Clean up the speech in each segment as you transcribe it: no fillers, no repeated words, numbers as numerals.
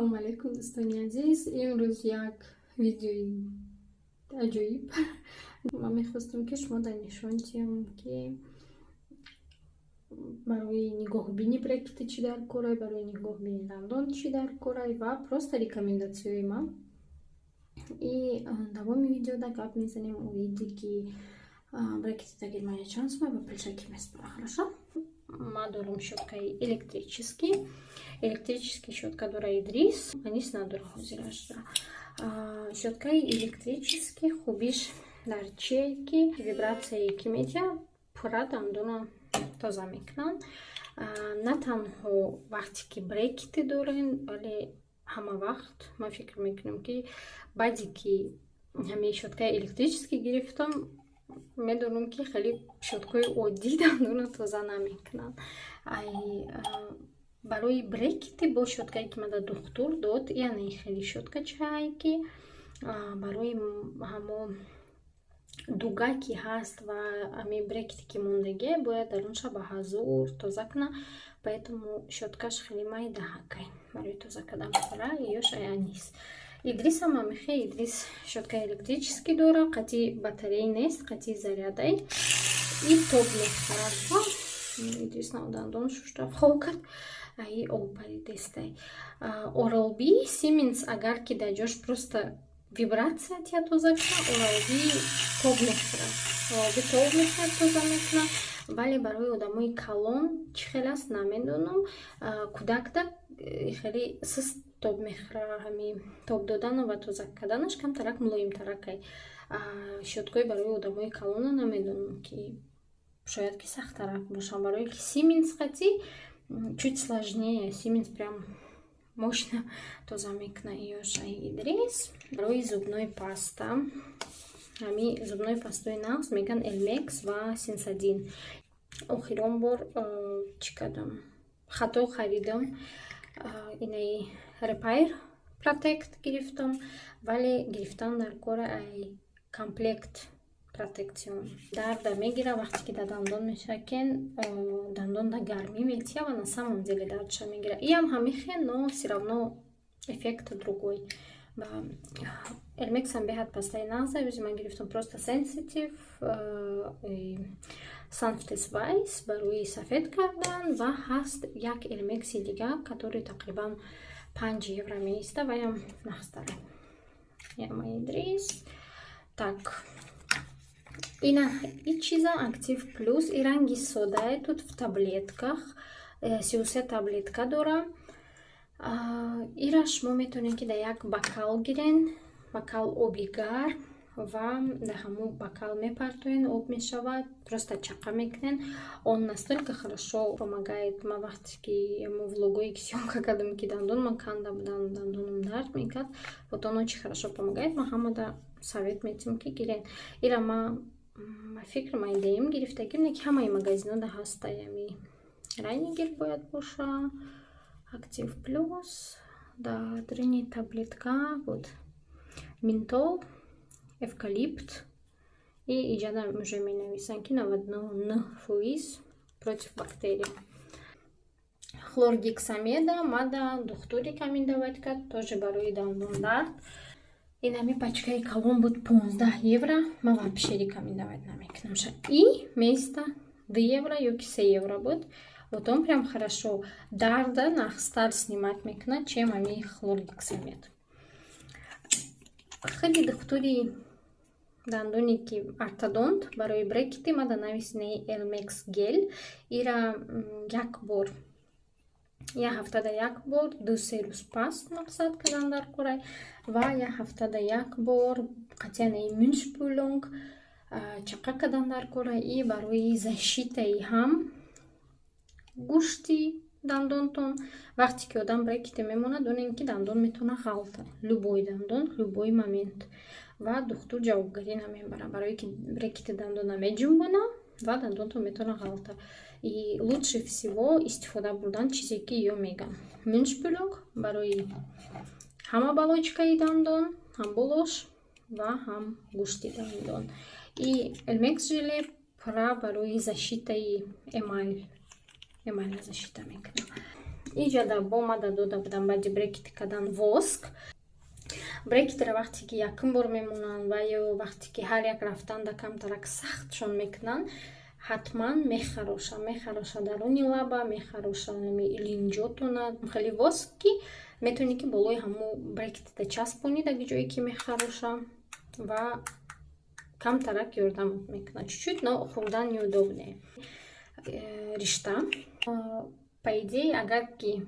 Ассалому алайкум, дӯстони азиз. Имрӯз як видеои аҷоиб. Ман мехостам, ки шумо дар нишон диҳам, ки барои нигоҳубини брекеты чӣ дар корай, барои нигоҳубини дандон чӣ дар корай ва просто рекомендатсияи ман. И давоми видеода гап мезанем оиди ки брекеты дар Германия чанд сумай ва пулша ки меспора. Хорошо? Ман дорам щёткаи электрический. Электрический щётка дора Идрис, Анис надора ҳозирашра. Щёткаи электрический хубиш дар чие, ки вибратсияе ки медиҳад, пурра дандона тоза мекунанд. На танҳо вақте ки брекеты дорем, вале ҳама вақт. Ман фикр мекунам, ки баъде ки ҳамаи щёткаи электрический гирифтам, медонам, ки хеле щёткаи оддӣ дандона тоза намекунанд. Ай барои брекеты бо щёткае, ки мада духтур дод, яъне хеле щёткачае, ки барои ҳамо дуга ки ҳаст ва ҳами брекете ки мондагие, бояд дар он шаба ҳазур тоза куна. Поэтому щёткаш хеле майдаҳакай барои тоза кардан пора ёш Анис. Идрисам ҳамихе. Идрис щёткаи электрический дора, қати батареи нест, қати зарядай и тоб мехӯрад. Идрис нав дандон шушта, хоб кард, аи об паридестай. Oral-B, Siemens, агар ки дар ҷош просто вибратсия тия тоза куна, Oral-B тоб мехӯрад. Oral-B тоб мехӯрад, тоза мекунад, вале барои одамои калон чӣ хел аст, намедонам. Кӯдакда хеле сист тоб мехӯра, ҳами тоб додану ва тоза карданаш камтарак мулоимтаракай. Щёткаи барои одамои калона намедонам, ки шояд ки сахттарак бошанд, барое ки Siemens қати чуть сложнее. Siemens прям мощно тоза мекуна. Ёшаи Идрис. Барои зубной паста, ҳами зубной пастои нағз меган Elmex ва Sensodyne. Охирон бор чӣ кардам? Хато харидам, инаи Repair Protect гирифтам, вале гирифтан дар кора ай Complete Protection. Дарда мегира, вақте ки дар дандон мешакен, дандон да гармӣ метия ва на самом деле дардша мегира. Иам ҳамихе, но всё равно эффект другой. Elmex ам беҳад пастаи нағза. Юзи ман гирифтам просто Sensitive Sanftes Weiß барои сафед кардан. Ва ҳаст як Elmex и дига, который тақрибан 5 евро меиста, ваям нағзтаре. Яма Идрис. Так, ина и чиза Актив Плюс, и ранги содае, тут в таблетках, 33 таблетка дора. Ира шумо метавонед, ки дар як бокал гирен, бокал оби гарм, ва дар ҳамун бокал мепартоен, об мешавад, просто чақа мекунен. Он настолько хорошо помогает. Ман вақте ки мо влогое ки съёмка кардам, ки дандонма канда будан, дандонам дард мекард, вот он очень хорошо помогает. Ман ҳамада совет метиҳам, ки гирен. Ира ма фикр майдаем гирифтагим, не ки ҳамаи магазинода ҳаста. Ями Reiniger бояд боша, Актив Плюс, дар дрини таблетка буд ментол, эвкалипт, и иҷада уже менависанд, ки 99 фоиз против бактерий. Хлоргексамеда мада духтур рекомендовать кард, тоже барои дандондард. Ин ҳами пачкаи калон буд, 15 евро. Ман вообще рекомендовать намекунам. И места 2 евро ё ки 3 евро буд. Вот он прям хорошо дарда нағзтар снимать мекунад, чем ҳами хлоргексамед. Хеле духтури дандоне ки ортодонт барои брекеты мада нависинаи Elmex гель. Ира як бор, як ҳафтада як бор, 2-3 рӯз пас мақсад кардан дар курай ва як ҳафтада як бор қатъиянаи Mundspülung чақа кардан дар курай. И барои защитаи ҳам гӯшти дандонтон. Вақте ки одам брекеты мемонад, донем, ки дандон метавона ғалта, любой дандон, любой момент, ва духтур ҷавобгарӣ намебарад, барое ки брекеты дандона меҷунбона ва дандонтон метавона ғалта. И лучше всего истифода бурдан чизе, ки ё меган Mundspülung барои ҳама оболочкаи дандон, ҳам болош ва ҳам гӯшти дандон, и Elmex желе пура барои защитаи эмаль, эмаль защита мекунад. Иҷада бо мада дода будам баъди брекет кардан воск. Брекетро вақте ки якум бор мемонанд ва ё вақте ки ҳар як рафтанда камтарак сахтшон мекунанд, ҳатман мехароша, мехароша даруни лаба, мехароша линҷотона. Хеле воск, ки метавонӣ, ки болои ҳамун брекетида часпонӣ, дар ҷое ки мехароша, ва камтарак ёрдамат мекунад чуть-чуть, но хӯрдан неудобно. Ришта, по идее, агар ки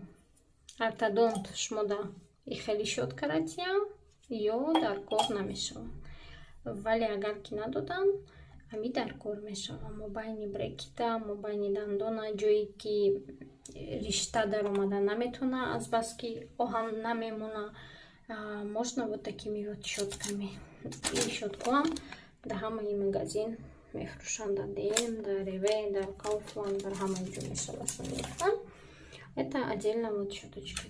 ортодонт шумода и хеле щётка ратиям ё дар кор намешавад, вале агар ки надоданд, ҳами дар кор мешавад. Мобайни брекета, мобайни дандона, ҷое ки ришта даромада наметавона, азбаски оҳан намемона, можно вот такими вот щётками. Ин щёткоам дар ҳамаи магазин мефурӯшанд, дар ДМ, дар Реве, дар Кауфланд, дар ҳамаи ҷо мешавашон гирифтан. Это отдельно вот щёточки.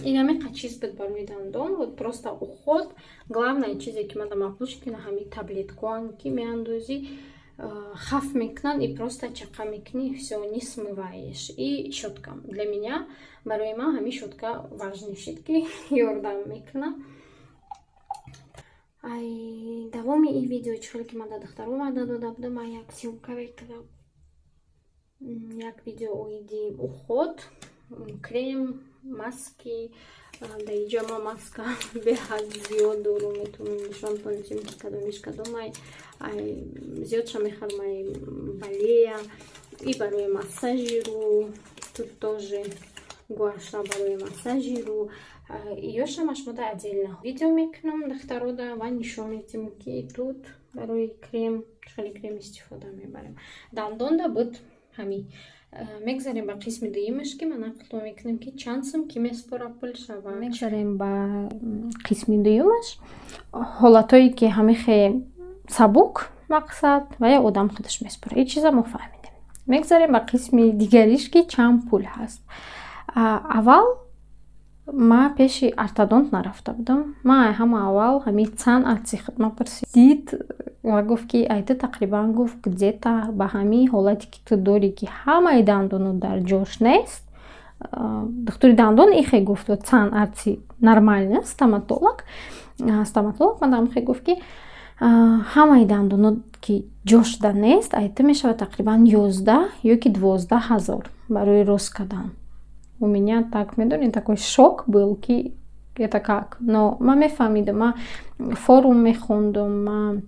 Инамиқа чиз буд барои дандон, вот просто уход. Главное чизе, ки мада маъқул шуд, ина ҳами таблеткоан, ки меандозӣ, хаф мекунанд и просто чақа мекунӣ, всё, не смываешь. И щётка для меня, барои ман ҳами щётка важный шид, ки ёрдам мекунад. Ай давоми ин видео, чӣ хеле ки ман дар духтаро ваъда дода будам, ман як съёмка мекунам, як видео оиди уход, крем, маски. Дар инҷа ма маска беҳад зиёд дорум, метавонам нишонтон дисем, ки кадомиш кадомай. Зиёдша мехарам ай Балея. И барои массажи рӯ, тут тоже гуаша барои массажи рӯ. Ёшам ашмода отдельно видео мекунам, духтарода, ва нишон медиҳем, ки тут барои крем, хеле крем истифода мебарем. Дандонда буд ҳами. Мегзарем ба қисми дуюмаш, ки ман нақлтон мекунем, ки чанд сум ки меспора пул шава. Мегзарем ба қисми дуюмаш, ҳолатҳое ки ҳамихе сабук, мақсад, ва я одам худаш меспора, ин чиза мо фаҳмидем. Мегзарем ба қисми дигариш, ки чанд пул ҳаст. Аввал ма пеши ортодонт нарафта будам. Ман ҳама аввал ҳамин Zahnarzt и худма пурсид, дид ва гуфт, ки ай ту тақрибан, гуфт, где-то ба ҳамин ҳолате, ки ту дорӣ, ки ҳамаи дандонот дар ҷош нест. Духтури дандон ихе гуфт, Zahnarzt и нормально, стоматолог мадам ихе гуфт, ки ҳамаи дандонот ки ҷошда нест, ай ту мешавад тақрибан 11 ё ки 12 ҳазор барои рост кардан. У меня так, медонед, такой шок был, ки это как? Но ман мефаҳмидам, ман форум мехондум, ман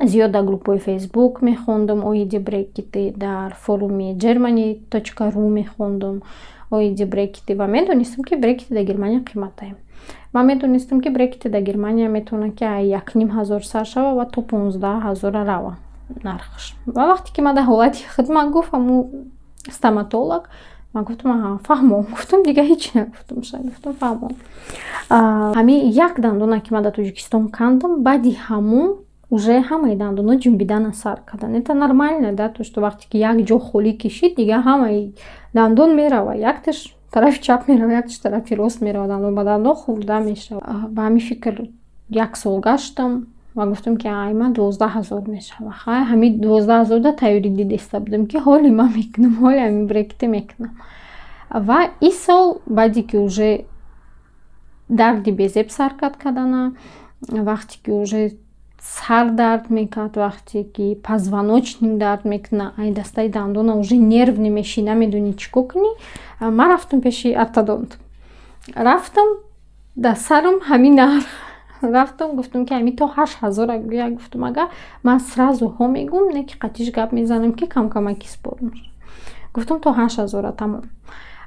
зиёд дар группаҳои Фейсбук мехондум оиди брекеты, дар форуми germany.ru мехондум оиди брекеты ва медонистам, ки брекеты дар Германия қиматае. Ман медонистам, ки брекеты дар Германия метавонад, ки 1,5 ҳазор сар шава ва то 15 ҳазора рава нархш. Ва вақте ки ман дар ҳолати худ ман гуфт ҳамун стоматолог, ман гуфтам: «Аҳа, фаҳмом», гуфтам, дигар ҳеҷ нагуфтам, гуфтам: «Фаҳмом». Ҳамин як дандона, ки ман дар Тоҷикистон кандам, баъди ҳамун уже ҳамаи дандонҳо ҷунбидана сар карданд. Это нормально, да, то что вақте ки як ҷо холӣ кишид, дигар ҳамаи дандон мерава, якташ тарафи чап мерава, якташ тарафи рост мерава, дандон ба дандон хӯрда мешавад. Ба ҳамин фикр як сол гаштам ва гуфтам, ки ай ман 12 ҳазор мешава. Хай, ҳамин 12 ҳазорда тайёрӣ дидеста будам, ки ҳоли ман мекунам, ҳоли ҳамин брекете мекунам. Ва ин сол, баъде ки уже дарди безеб сар кард кардана, вақте ки уже сар дард мекард, вақте ки позвоночник дард мекунад, ай дастаи дандона уже нервный мешӣ, намедонӣ чӣ кор кунӣ, ман рафтам пеши ортодонт. Рафтам, дар сарам ҳамин нарх. Рафтам, гуфтам, ки ҳамин то 8 ҳазора гӯя. Гуфтам, ага ман сразу ҳо мегӯм, не ки қатиш гап мезанам, ки камкамаки спорм. Гуфтам, то 8 ҳазора, тамом.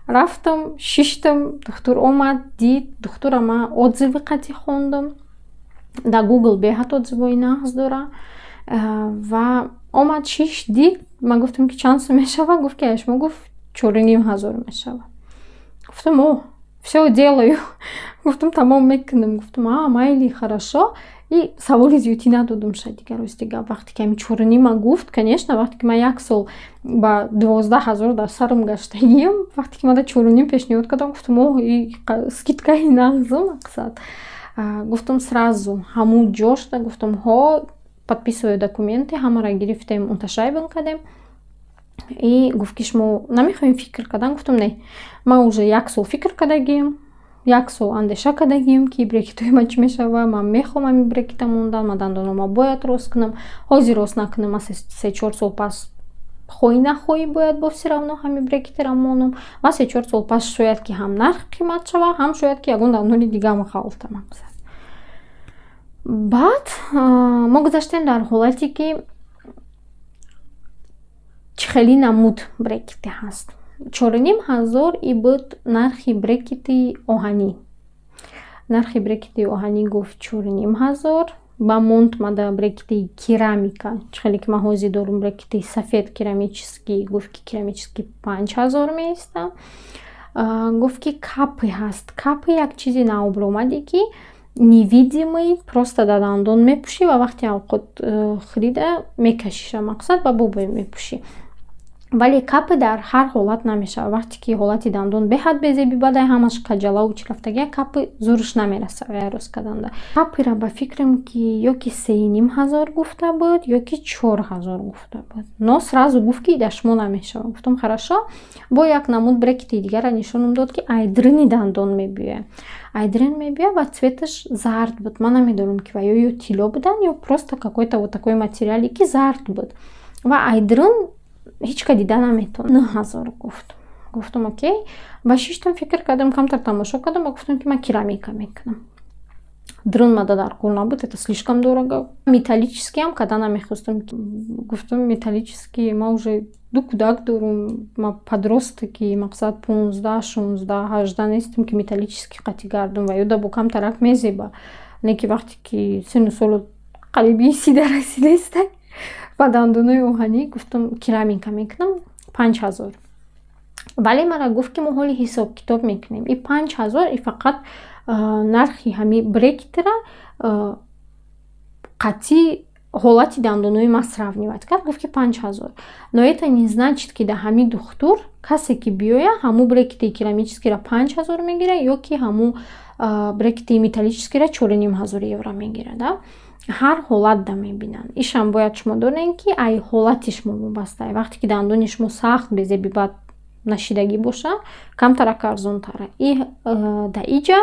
Рафтам, шиштам, духтур омад, дид. Духтура ман отзывы қатӣ хондам дар Гугл, беҳад отзывои нағз дора. Ва омад, шиш, дид. Ман гуфтам, ки чанд сум мешава? Гуфт, ки ай шумо, гуфт, 4,5 ҳазор мешава. Гуфтам: «О, всё, делаю», гуфтам, «тамом, мекунам». Гуфтам: «А, майли, хорошо». И саволи зиёдтӣ надодам ша дигар, рости гап. Вақте ки ҳамин чорунима гуфт, конечно, вақте ки ман як сол ба 12 ҳазор дар сарам гаштагиам, вақте ки ман дар чоруним пешниҳод кардам, гуфтам: «О, скидкаи нағзу мақсад». Гуфтам, сразу ҳамун ҷошта гуфтам: «Ҳо, подписываю документы». Ҳамаро гирифтем, unterschreiben кардем. И гуфт, ки шумо намехоҳем фикр кардан? Гуфтам, не, ман уже як сол фикр кардагиам, як сол андеша кардагиам, ки брекетҳои ман чӣ мешава. Ман мехоҳам ҳамин брекета мондан, ман дандонома бояд рост кунам. Ҳозир рост накунам, ман 3-4 сол пас, хоҳӣ нахоҳӣ, бояд бо всё равно ҳамин брекетера монам ва 3-4 сол пас шояд, ки ҳам нарх қимат шава, ҳам шояд, ки ягон дандони дигам ғалта. Мақсад, баъд мо гузаштем дар ҳолате, ки чӣ хели намуд брекете ҳаст. 4500 и буд нархи брекети оҳанӣ. Нархи брекети оҳанӣ, гуфт, 4500. Ба монд мада брекети керамика, чӣ хеле ки ман ҳозир дорум, брекети сафед керамический. Гуфт, ки керамический 5000 меистад. Гуфт, ки капы ҳаст. Капы як чизи навбаромаде, ки невидимый, просто дар дандон мепӯшӣ ва вақти авқот хӯрида мекашиша, мақсад, ба бобои мепӯшӣ. Вале капы дар ҳар ҳолат намешавад. Вақте ки ҳолати дандон беҳад безеби бадай, ҳамаш каҷалаву чӣ рафтагия, капы зурш намераса вая рост карданда. Капыра, ба фикрам, ки ё ки 3500 гуфта буд, ё ки 4000 гуфта буд, но сразу гуфт, ки дар шумо намешавад. Гуфтам, хорошо. Бо як намуд брекети дигара нишонам дод, ки айдрини дандон мебиёяд, айдрин мебиёяд ва цветаш зард буд. Ман намедонам, ки ва ё тилло буданд, ё просто какой-то вот такой материале, ки зард буд ва айдрин ҳеҷ ка дида наметавон. 9000 гуфт. Гуфтам, окей. Ба шиштам, фикр кардам, камтар тамошо кардам ва гуфтам, ки ман керамика мекунам. Дрын мада дар кор набуд, это слишком дорого. Металлический ам карда намехостам. Гуфтам, металлический, ман уже ду кӯдак дорум, ма подростки, мақсад, 15, 16, 18 нестам, ки металлический қатӣ гардум ва ё да бо камтарак мезеба. Не ки вақте ки сину солу қариби 30-да расидаистай ба дандонои оҳанӣ. Гуфтам, керамика мекунам, 5000. Вале мара гуфт, ки мо ҳоли ҳисоб китоб мекунем. И 5000 и фақат нархи ҳами брекетера қатъи ҳолати дандонои ма сравнивать кард. Гуфт, ки 5000, но это не значит, ки дар ҳами духтур касе ки биёя, ҳаму брекети керамическийра 5000 мегира ё ки ҳаму брекети металлическийра 4500 евро мегирад. Ҳар ҳолат да мебинанд. Ишам бояд шумо донед, ки ай ҳолати шумо вобаста. Вақте ки дандони шумо сахт безеби бад нашидагӣ боша, камтарак арзонтара. И да иҷа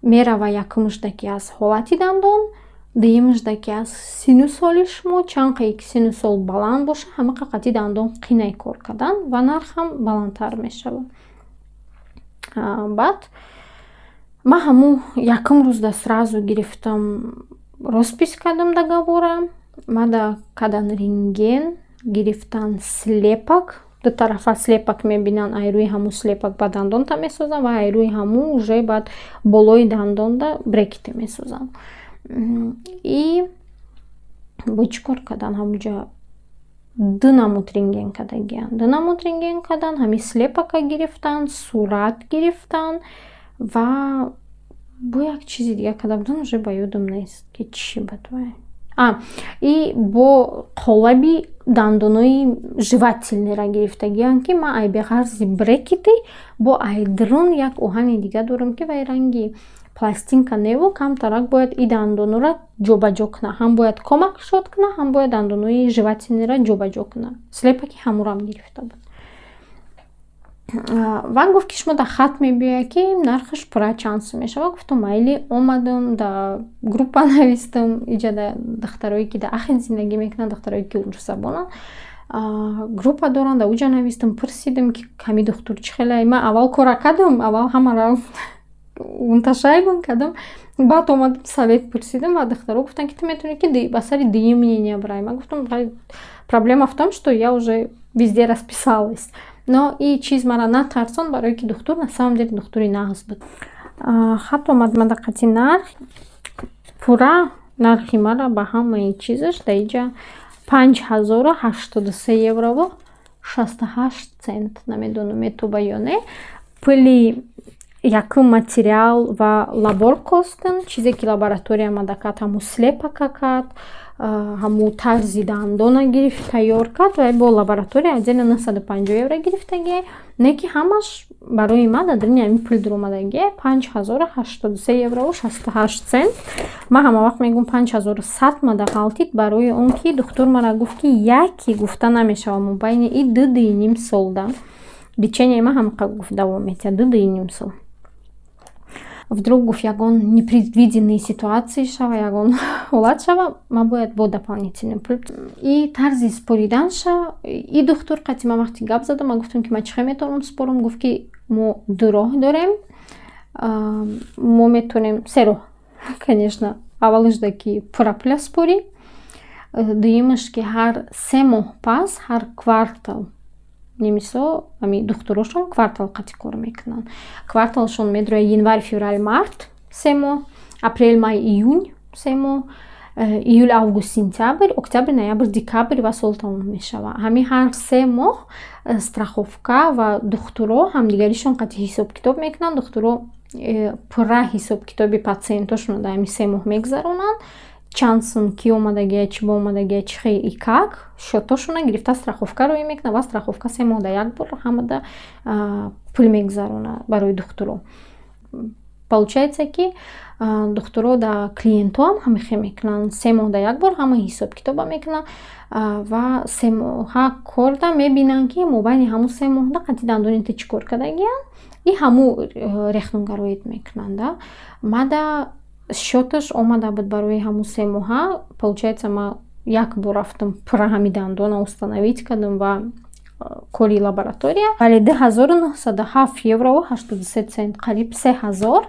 мерава: якумушда, ки аз ҳолати дандон, дуюмушда, ки аз сину соли шумо. Чанд қае ки сину сол баланд боша, ҳамақа қатъи дандон қинай кор кардан ва нархам баландтар мешавад. Баъд ман ҳамун якум рӯзда сразу гирифтам, роспись кардам договора. Мада кадан рентген гирифтан, слепок, ду тарафа слепок мебинанд. Ай рӯи ҳамун слепок ба дандонта месозам ва ай рӯи ҳамун уже баъд болои дандонда брекете месозам. И бо чӣ кор кардан? Ҳамунҷа ду намуд рентген кардагиянд. Ду намуд рентген кардан, ҳамин слепока гирифтан, сурат гирифтан ва бо як чизи дига карда будам, уже ба ёдам нест, ки чӣ буд вай. А, и бо қолаби дандонои жевательныйра гирифтагианд, ки ман ай беғарзи брекети бо айдрун як оҳани дига дорам, ки вай ранги пластинка неву камтарак бояд и дандонора ҷобаҷо кунад, ҳам бояд комак шод кунад, ҳам бояд дандонои жевательныйра ҷобаҷо кунад. Слепоки ҳамурам гирифта буд ва гуфт, ки шумо дар хат мебиёяд, ки нархаш пурра чанд сум мешавад. Гуфтам, майли. Омадам, дар группа навистам, иҷа да духтарое, ки дар Ахен зиндагӣ мекунанд, духтарое, ки урусзабонанд, группа доранд. Дар уҷа навистам, пурсидам, ки ҳами духтур чӣ хеле. Ман аввал кора кардам, аввал ҳамаро унташайбон кардам, баъд омадам, совет пурсидам ва духтаро гуфтанд, ки ту метавонӣ, ки ба сари дуюм мнения бирай. Ман гуфтам, проблема в том, что я уже везде расписалась. Но и чиз мара натарсон, барое ки духтур на самом деле духтури нағз буд. Хат омад мада қати нарх пурра. Нархи мара ба ҳамаи чизаш дар иҷа 5083 еврову 68 цент. Намедонам, метоба ё не. Пули Якум материал ва Laborkosten, чизе ки лаборатория омада кард, ҳамун слепок а кард, ҳамун тарзи дандона гирифт, тайёр кард ва бо лаборатория отдельно 950 евро гирифтагиай. Не ки ҳамаш барои ман дар даруни ҳамин пул дуромадагиай, 5083 еврову 68 цент. Ман ҳама вақт мегӯям, 5100 мада ғалтид, барои он ки духтур мара гуфт, ки яке гуфта намешавад, мобайни и 2-2,5 солда лечение и ман ҳамақа, гуфт, давом метиҳад, 2-2,5 сол. Вдруг, гуфт, ягон непредвиденные ситуации шава, ягон ҳолат шава, ман бояд бо дополнительный пул. И тарзи спориданша и духтур қати ман вақте гап задам, ман гуфтам, ки ман чӣ хел метавонам спорам? Гуфт, ки мо ду роҳ дорем, мо метавонем се роҳ, конечно. Аввалашда, ки пурра пула спорӣ, дуюмаш, ки ҳар 3 моҳ пас, ҳар квартал. Немисо ами духтурошон квартал қати кор мекунанд. Кварталшон медрояд: январь, февраль, март 3 моҳ, апрел, май, июнь 3 моҳ, июл, август, сентябрь, октябр, ноябр, декабр ва сол тамом мешавад. Ҳамин ҳар 3 моҳ страховка ва духтуро ҳамдигаришон қати ҳисоб-китоб мекунанд. Духтуро пурра ҳисоб-китоби патсиентошонро дар ҳамин 3 моҳ мегузаронанд: чанд сум ки омадагия, чӣ ба омадагия, чӣ хел и как счёт ошона гирифта, страховка роӣ мекунад ва страховка 3 моҳ дар як бор ҳамада пул мегузаронад барои духтуро. Получается, ки духтуро да клиентҳоам ҳамин хел мекунанд: 3 моҳ дар як бор ҳама ҳисоб-китоба мекунанд ва 3 моҳа корда мебинанд, ки мобайни ҳамун 3 моҳда қати дандони ту чӣ кор кардагиянд, и ҳамун Rechnung ароид мекунанд. Мада счёт аш омада буд барои ҳамун 3 моҳа. Получается, ман як бор рафтам, пурра ҳами дандона установить кардам ва кори лаборатория, вале 2907 еврову 83 цент, қариб 3000,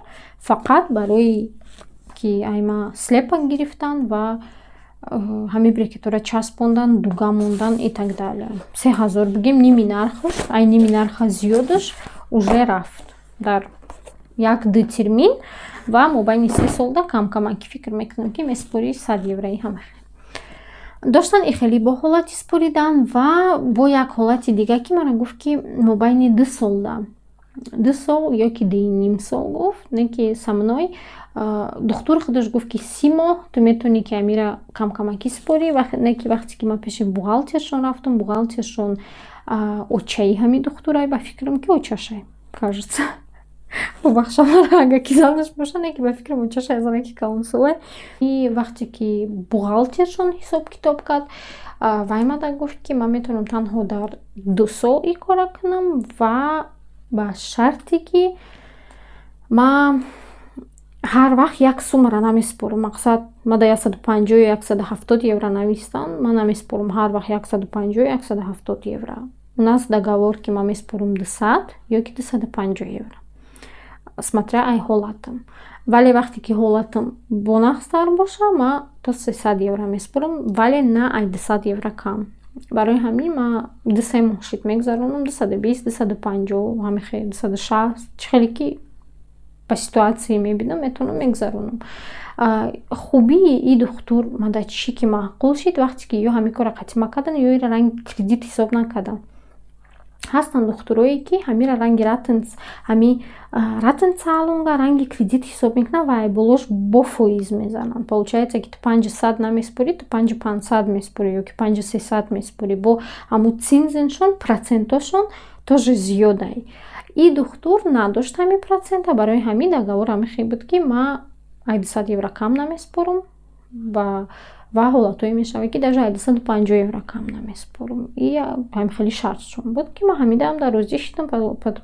фақат барои ки айма слепок гирифтан ва ҳамин брекет ора часпондан, дуга мондан и так далее. 3000, бигем, ними нархаш, ай ними нарха зиёдаш уже рафт дар як ду Termin. Ва мобайни 3 солда камкамаки фикр мекунам, ки месупорӣ 100 еврои ҳама доштан. И хеле бо ҳолати споридан ва бо як ҳолати дига, ки мара гуфт, ки мобайни 2 солда, 2 сол ё ки 2,5 сол, гуфт, не ки со мной духтур худаш гуфт, ки 30 моҳ ту метавонӣ, ки амира камкамакӣ спорӣ. Не ки вақте ки ман пеши бухгалтершон рафтам, бухгалтершон очаи ҳамин духтурай, ба фикрам, ки очашай, кажется, бубахшам, агар ки занаш боша, не ки ба фикрам, очашай, занаки калонсолай. И вақте ки бухгалтершон ҳисоб китоб кард, вай мада гуфт, ки ман метавонам танҳо дар 2 сол ин кора кунам ва ба шарте, ки ман ҳар вақт як суммаро намеспорам. Мақсад, ма да 150 ё 170 евро навистан, ман намеспорам ҳар вақт 150, 170 евро. У нас договор, ки ман меспорам 200 ё ки 250 евро, смотря ай ҳолатам. Вале вақте ки ҳолатам бонақстар боша, ман то 300 евро меспорам, вале на ай 200 евро кам. Барои ҳамин ман 2-3 моҳ шид мегузаронам: 220, 250, ҳамин хел, 260, чӣ хеле ки по ситуации мебинам, метавонам, мегузаронам. Хубии и духтур мада чӣ ки маъқул шид, вақте ки ё ҳамин кора қатима кардан, ё ира ранги кредит ҳисоб накардан. Ҳастанд духтурое, ки ҳамира ранги ҳами Ratenzahlung а ранги кредит ҳисоб мекунанд ва айболош бо фоиз мезананд. Получается, ки ту 500 намеспорӣ, ту 5500 меспорӣ ё ки 5300 меспорӣ, бо ҳамун Zinsen шон, процентошон тоже зиёдай. И духтур надошт ҳамин процента, барои ҳамин договор ҳамин хел буд, ки ман ай 200 евро кам намеспорам ва ҳолатҳое мешавад, ки даже ай 250 евро кам намеспорам. И ҳамин хеле шартшон буд, ки ман ҳамидаам дар розӣ шидам,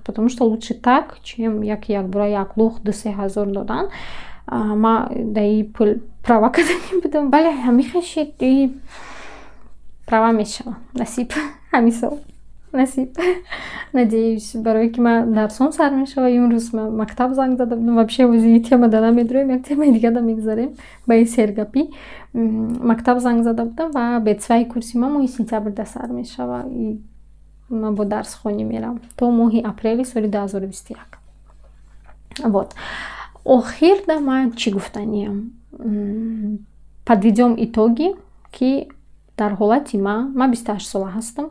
потому что лучше так, чем як якбора як лух 2-3 ҳазор додан. Ман дар и пул права карданӣ будам, вале ҳамин хел шид. И права мешавам, насиб, ҳамин сол, насиб, надеюсь, барое ки ман дарсом сар мешава. Имрӯз ман мактаб занг зада будам. Вообще ози тема да намедроем, як темаи дига да мегзарем ба ин сергапӣ. Мактаб занг зада будам ва B2 курси ман моҳи сентябрда сар мешава. Ман бо дарсхонӣ мерам то моҳи апрели соли 2021. Вот, охирда ман чӣ гуфтаниям? Подведём итоги, ки дар ҳолати ман 28 сола ҳастам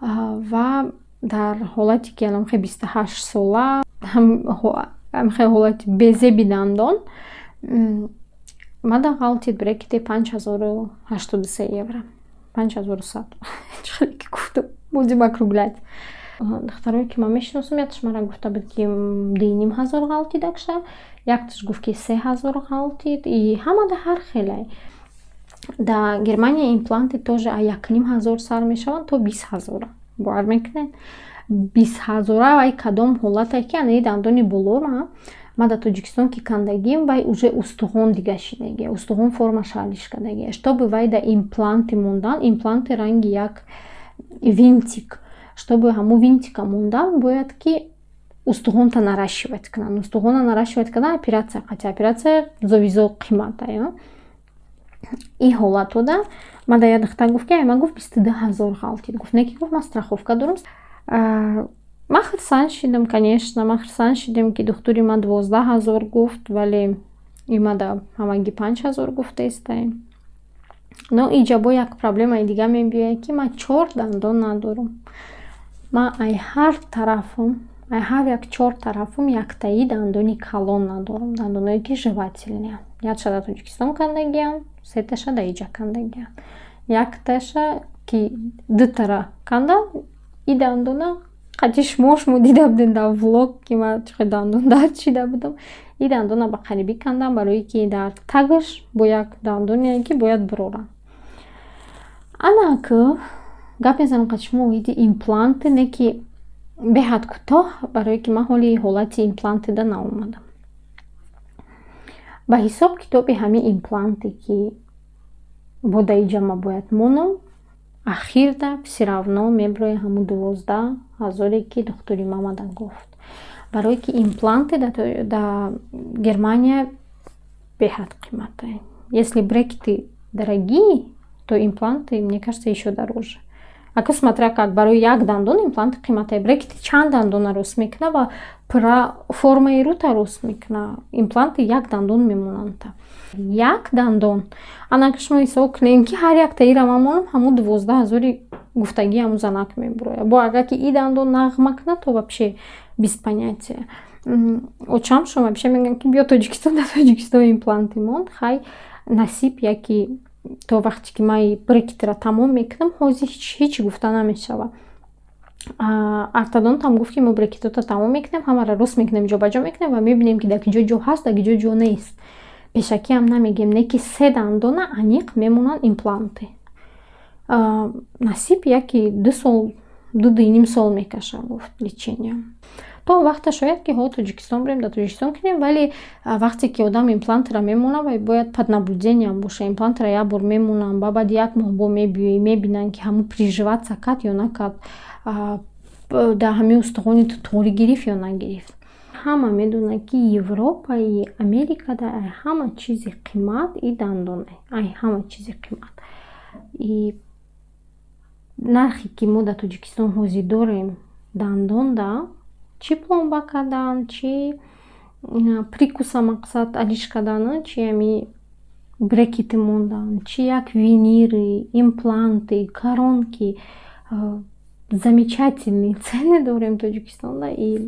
ва дар ҳолате ки аллакай 28 сола, Ҳамхел ҳолати безеби дандон мада ғалтид брекети 5083 евро, 5100, чӣ хеле ки гуфтам, будем округлять. Духтарое, ки ман мешиносам, якташ мара гуфта буд, ки 2500 ғалтидакша, якташ гуфт, ки 3000 ғалтид, и ҳамада ҳар хеле. Дар Германия импланты тоже аз 1500 сар мешаванд то 20 000-а. Бовар мекунед, 20 000-а? Вай кадом ҳолате, ки анаи дандони болора ма дар Тоҷикистон ки кандагим, вай уже устухон дига шидагия, устухон формаша алиш кардагия. Чтобы вай да импланты мондан, импланты ранги як винтик, чтобы ҳамун винтика мондан, бояд ки устухонта наращивать кунанд. Устухона наращивать кардан оператсия қатъи, оператсия зовизо қимата. Ин ҳолатода ман да як духтар гуфт, ки ай ман, гуфт, 22 000 ғалтид. Гуфт, не, ки гуфт, ман страховка дорам. Ман хурсанд шидам, конечно, ман хурсанд шидам, ки духтури ман 12 000 гуфт, вале имада ҳамагӣ 5000 гуфтаистай. Но иҷа бо як проблемаи дига мебиёяд, ки ман чор дандон надорам. Ман ай ҳар тарафам, ай ҳар як чор тарафам яктаи дандони калон надорам, дандоное, ки жевательные. Якша дар Тоҷикистон кандагиам, сеташа дар иҷа кандагиам, якташа, ки дутара кандам, и дандона қати шумо дида будем дар влог, ки ман чӣ қадр дандон дард шида будам. И дандона ба қарибӣ кандам, барое ки дар тагаш бо як дандоне, ки бояд бирорам. Ана ки гап мезанам қати шумо оиди импланты, не ки беҳад кӯтоҳ, барое ки ман ҳоли ҳолати имплантида наомадам. Ба ҳисоб китоби ҳамин импланте, ки бо дар иҷа ма бояд монам, ахирда всё равно меброяд ҳамун 12 000-е, ки духтури мамада гуфт, барое ки импланты дар Германия беҳад қиматае. Если брекеты дорогие, то импланты, мне кажется, ещё дороже. Ака, смотря как, барои як дандон импланти қиматае, брекети чанд дандона рост мекуна ва пурра формаи рӯта рост мекуна, импланты як дандон мемонанд, як дандон. Ана ки шумо ҳисоб кунем, ки ҳар якта ира ман монам, ҳамун 12 000-и гуфтагӣ ҳамун занак мебурояд. Бо агар ки и дандон нағма кунад, то вообще без понятия. Очамшон вообще мегӯянд, ки биё Тоҷикистон, дар Тоҷикистон импланты монд. Хай, насиб, яки то вақте ки ман брекетро тамом мекунам, ҳозир ҳеҷ гуфта намешавад. Ортодонтам гуфт, ки мо брекетото тамом мекунем, ҳамаро рост мекунем, ҷобаҷо мекунем ва мебинем, ки дар ки ҷо ҷо ҳаст, дар ки ҷо ҷо нест. Пешакиам намегем, не ки се дандона аниқ мемонанд импланты. Насиб, яки 2 сол, 2-2,5 сол мекашад, гуфт, лечения. То вақта шояд ки ҳо Тоҷикистон бирем, дар Тоҷикистон кунем, вале вақте ки одам имплантро мемонад, вай бояд под наблюдением боша. Имплантро як бор мемонанд, ба баъди як моҳ бо мебиёӣ, мебинанд, ки ҳамун приживаться кард ё накард, дар ҳамин устухони ту торӣ гирифт ё нагирифт. Ҳама медонад, ки Европаи Америкада ай ҳама чизи қимат и дандоне, ай ҳама чизи қимат. И нархе, ки мо дар Тоҷикистон ҳозир дорем дандонда, чӣ пломба кардан, чӣ прикуса, мақсад, алиш кардан, чӣ ҳами брекеты мондан, чӣ як виниры, импланты, коронки, замечательные цены дорем Тоҷикистонда. И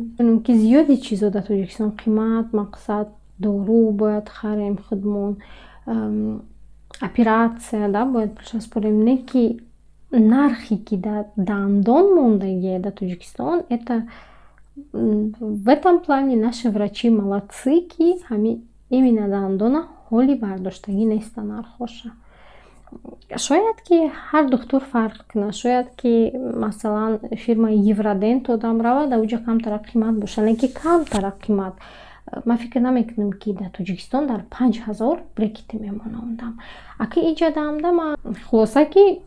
ки зиёди чизо дар Тоҷикистон қимат, мақсад, дору бояд харем худмон, оператсия да бояд пулша не ки нархе, ки дар дандон мондагие дар Тоҷикистон, это в этом плане наши врачи молодцы, ки ҳами именно дандона ҳоли бардоштагӣ неста нархоша. Шояд ки ҳар духтур фарқ кунад, шояд ки, масалан, фирмаи Евродент одам равад, ауҷа камтара қимат бошад, лекин камтара қимат. Ман фикр намекунам, ки дар Тоҷикистон дар 5000 брекеты мемонандам. Аки иҷадаамда ман хулоса, ки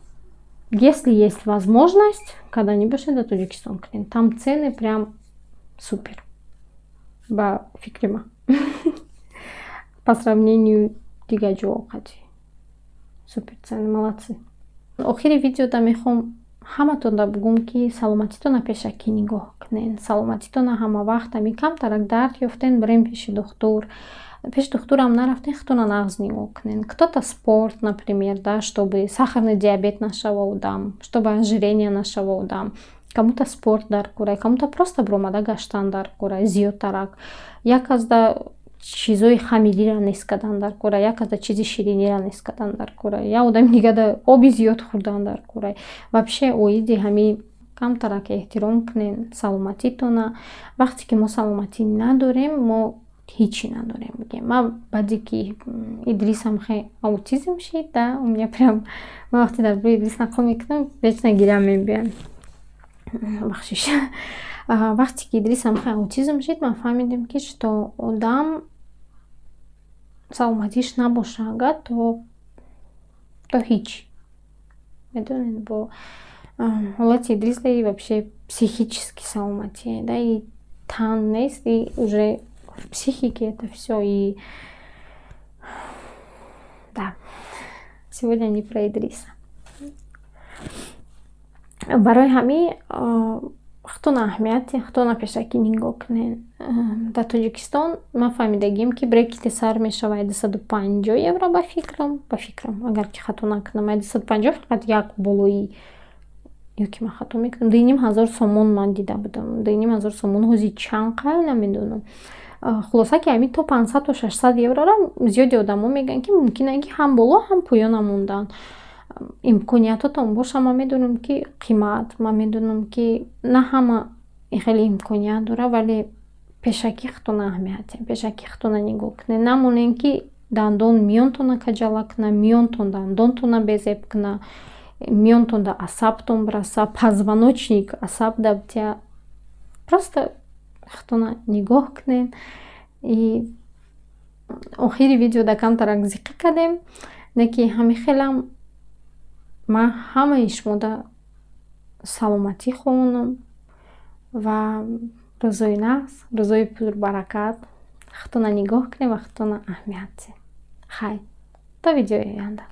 если есть возможность, когда бошед, дар Тоҷикистон кунем, там цены прям супер, ба фикри ман, по сравнению дигар ҷоҳо қати супер цены, молодцы. Охири видеода мехоҳам ҳаматонда бугум, ки саломатитона пешакӣ нигоҳ кунед. Саломатитона ҳама вақт, ами камтарак дард ёфтен, бирем пеши духтур. Пеши духтурам нарафтен, худтона нағз нигоҳ кунед. Кто-то спорт, например, да, чтобы сахарный диабет нашава одам, чтобы ожирение нашава одам. Кому-то спорт дар кора, кому-то просто биромада гаштан дар кора зиёдтарак. Як азда чизои хамириро нест кардан дар кора, як азда чизи шириниро нест кардан дар кора, як одами дигада оби зиёд хӯрдан дар кора. Вообще, оиди ҳами камтарак эҳтиром кунен саломатитона. Вақте ки мо саломатӣ надорем, мо ҳичи надорем, бигем. Ман баъде ки Идрисам хе аутизм шид, да, у меня прям, ман вақте дар бораи Идрис нақл мекунам, вечно гирям мебиям, бахшиш. Вақте ки Идрисам хе аутизм шид, ман фаҳмидем, ки что одам саломатиш набоша агар, то ҳеҷ. Медонед, бо ҳолати Идрис вообще психически саломатие, да, и тан нест, и уже в психике это всё. И да, сегодня не про Идриса. Барои ҳамин худтона аҳамияти, худтона пешакӣ нигоҳ кунед. Дар Тоҷикистон ман фаҳмидагием, ки брекети сар мешавад 250 евро, ба фикрам, агар ки хато накунам, 250 фақат як болоӣ, ё ки ман хато мекунам, 2500 сомон ман дида будам. 2500 сомон ҳози чанд қай, намедонам. Хулоса, ки ҳамин то 500 то 600 еврора зиёди одамо мегӯянд, ки мумкин ки ҳам боло, ҳам поёна мондан имкониятотон боша. Ман медонам, ки қимат, ман медонам, ки на ҳама хеле имконият дорад, вале пешакӣ худтона аҳамият диҳед, пешакӣ худтона нигоҳ кунед. Намонед, ки дандон миёнтона каҷала кунад, миёнтон дандонтона безеб кунад, миёнтон да асабтон бираса, позвоночник асаб да бития. Просто худтона нигоҳ кунед. И охири видеода камтарак зиқӣ кардем, не ки ҳамин хелам ман ҳамаи шумода саломатӣ хоҳонам ва рӯзои нағз, рӯзои пурбаракат. Худтона нигоҳ кунед ва худтона аҳамият диҳед. Хайр, то видеои оянда.